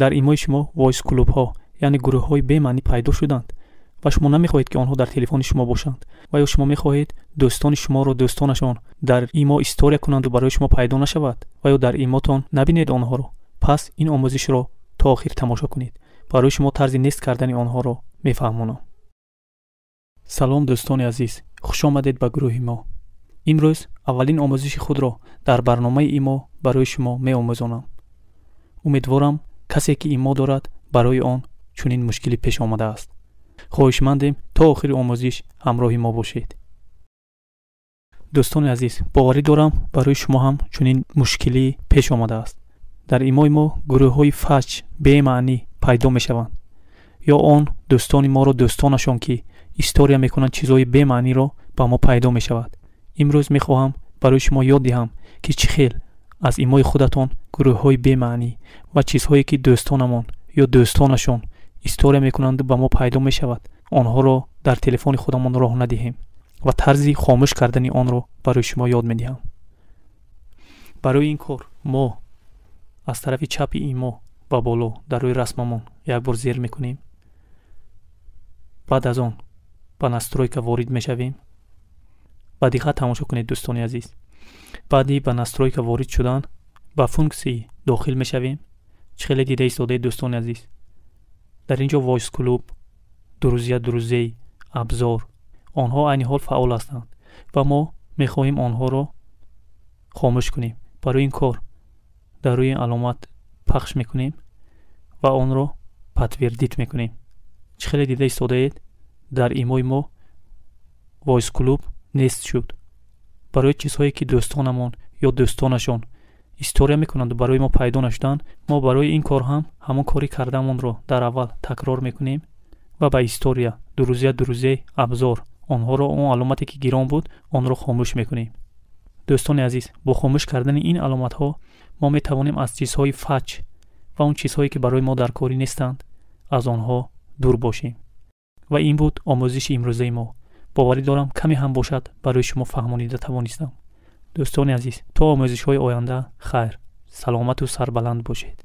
Дар имои шумо voice клубҳо, яъне гурӯҳҳои бемаънӣ пайдо шуданд ва шумо намехоҳед, ки онҳо дар телефони шумо бошанд, ва ё шумо мехоҳед дӯстони шуморо дӯстонашон дар имо история кунанду барои шумо пайдо нашавад, ва ё дар имотон набинед онҳоро, пас ин омӯзишро то охир тамошо кунед. Барои шумо тарзи нест кардани онҳоро мефаҳмонам. Салом, дӯстони азиз, хуш омадед ба гурӯҳи мо. Имрӯз аввалин омӯзиши худро дар барномаи имо барои шумо меомӯзонам. Умедворам, касе ки имо дорад, барои он чунин мушкилӣ пеш омадааст. Хоҳишмандем, то охири омӯзиш ҳамроҳи мо бошед. Дӯстони азиз, боварӣ дорам, барои шумо ҳам чунин мушкилӣ пеш омадааст. Дар имои мо гурӯҳҳои фаҷ, бемаънӣ пайдо мешаванд, ё он дӯстони моро дӯстонашон, ки история мекунанд, чизҳои бемаъниро ба мо пайдо мешавад. Имрӯз мехоҳам барои шумо ёд диҳам, ки чӣ хел аз имои худатон гурӯҳҳои бемаънӣ ва чизҳое, ки дӯстонамон ё дӯстонашон история мекунанду ба мо пайдо мешавад, онҳоро дар телефони худамон роҳ надиҳем ва тарзи хомӯш кардани онро барои шумо ёд медиҳам. Барои ин кор мо аз тарафи чапи имо ба боло дар рӯи расмамон як бор зер мекунем. Баъд аз он ба настройка ворид мешавем. Ба диққат тамошо кунед, дӯстони азиз. Баъди ба настройка ворид шудан ба функсии дохил мешавем. Чӣ хеле дида истодаед, дӯстони азиз, дар ин ҷо voice клуб, друзья друзей, обзор, онҳо айни ҳол фаъол ҳастанд ва мо мехоҳем онҳоро хомӯш кунем. Барои ин кор дар рӯи аломат пахш мекунем ва онро подтвердить мекунем. Чӣ хеле дида истодаед, дар имои мо voice клуб нест шуд. Барои чизҳое, ки дӯстонамон ё дӯстонашон история мекунанду барои мо пайдо нашуданд, мо барои ин кор ҳам ҳамон кори кардаамонро дар аввал такрор мекунем ва ба история, друзья друзей, обзор, онҳоро, он аломате, ки гирон буд, онро хомӯш мекунем. Дӯстони азиз, бо хомӯш кардани ин аломатҳо мо метавонем аз чизҳои фаҷ ва он чизҳое, ки барои мо дар корӣ нестанд, аз онҳо дур бошем. Ва ин буд омӯзиши имрӯзаи мо. Боварӣ дорам, каме ҳам бошад, барои шумо фаҳмонида тавонистам. Дӯстони азиз, то омӯзишҳои оянда хайр, саломату сарбаланд бошед.